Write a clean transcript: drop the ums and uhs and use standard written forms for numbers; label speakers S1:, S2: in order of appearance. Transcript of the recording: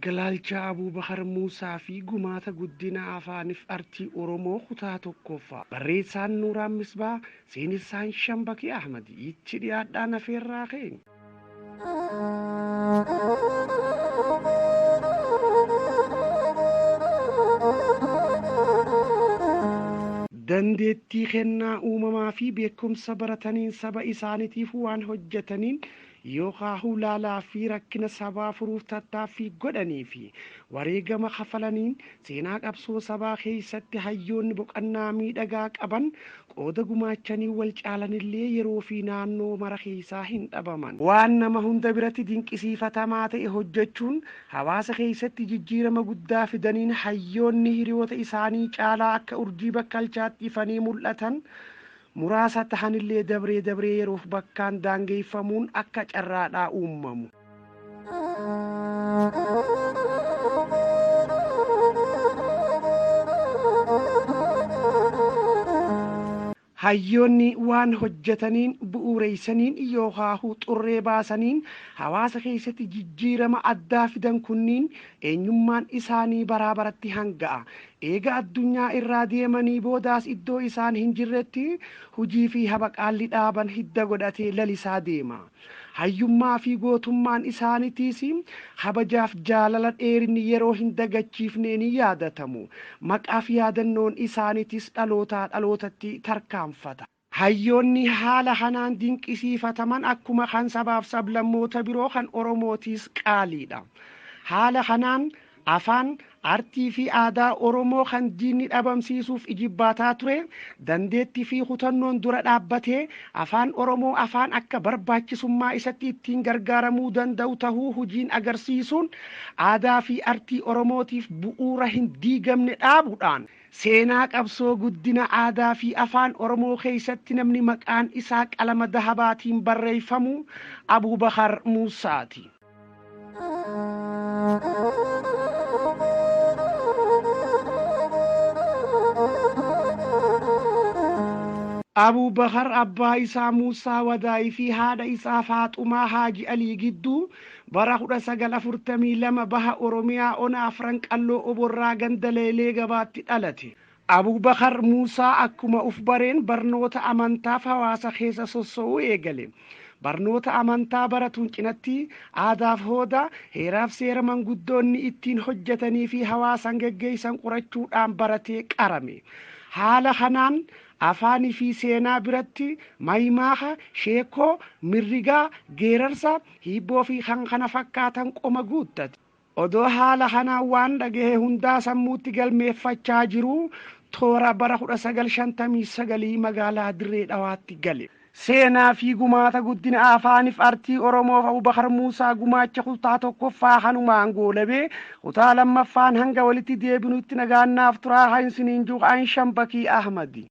S1: Galaalchaa Abuubakar Muusaa fi gumaata guddina afaaniif artii Oromoo kutaa tokkoffaa. Barreessaan Nuuraan Misbaa, seenessaan Shambakii Ahmad. Itti dhiyaadhaan afeerraa keenya. Dandeettii kennaa uumamaa fi beekumsa barataniin saba isaaniitiif waan hojjetaniin yookaan hulaalaa fi rakkina sabaa furuuf tattaaffii godhanii fi wareegama kafalaniin seenaa qabsoo sabaa keessatti hayyoonni boqonnaa miidhagaa qaban qooda gumaachanii wal caalanillee yeroo fi naannoo mara keessaa hin dhabaman. Waan nama hunda biratti dinqisiifatamaa ta'e hojjechuun hawaasa keessatti jijjiirama guddaa fidaniin hayyoonni hiriyoota isaanii caalaa akka urjii bakkalchaatti ifanii mul'atan muraasa tahanillee dabree dabree yeroof bakkaan daangeffamuun akka carraadhaa uumamu. Hayyoonni waan hojjetaniin bu'uureessaniin yookaan xurree baasaniin hawaasa keessatti jijjiirama addaa fidan kunniin eenyummaan isaanii baraa baratti hanga'a. Eega addunyaa irraa deemanii boodaas iddoo isaan hin jirretti hojii fi habaqaalli dhaaban hidda godhatee lalisaa deema. Hayyummaa fi gootummaan isaaniitiis kabajaaf jaalala dheerinni yeroo hin dagachiifne ni yaadatamu. Maqaaf yaadannoon isaaniitis dhalootaa dhalootatti tarkaanfata. Hayyoonni haala kanaan dinqisiifataman akkuma kan sabaaf sablammoota biroo kan Oromootiis qaaliidha. Haala kanaan afaan artii fi aadaa Oromoo kan diinni dhabamsiisuuf ijibbaataa ture dandeettii fi kutannoon dura dhaabbatee afaan Oromoo afaan akka barbaachisummaa isatti ittiin gargaaramuu danda'u tahuu hojiin agarsiisuun aadaa fi artii Oromootiif bu'uura hin diigamne dhaabuudhaan seenaa qabsoo guddina aadaa fi afaan Oromoo keessatti namni maqaan isaa qalama dahabaatiin barreeffamu Abuubakar Muusaati. Abuubakar abbaa isaa Muusaa Wadaayii fi haadha isaa Faaxumaa Haaji Alii gidduu bara 1942 baha Oromiyaa ona afran qalloo oborraa ganda Leelee gabaatti dhalate. Abuubakar Muusaa akkuma uf bareen barnoota amantaaf hawaasa keessa sosso'uu eegale. Barnoota amantaa baratuun cinatti aadaaf hooda heeraaf seera manguddoonni ittiin hojjetanii fi hawaasan geggeessan qorachuudhaan baratee qarame. Haala kanaan afaanii fi seenaa biratti maymaaha, sheekoo, mirrigaa, geerarsa, hiibboo fi kan kana fakkaatan qoma guuttate. Odoo haala kanaan waan dhagahe hundaa sammuutti galmeeffachaa jiru toora bara 1959 magaalaa Dirree Dhawaatti gale. Seenaa fi gumaata guddina afaaniif artii Oromoof Abuubakar Muusaa gumaacha kutaa tokkoffaa kanumaan goolabee kutaa lammaffaan hanga walitti deebinutti nagaannaaf turaa hansiniin juuqaan Shambakii Ahmadi.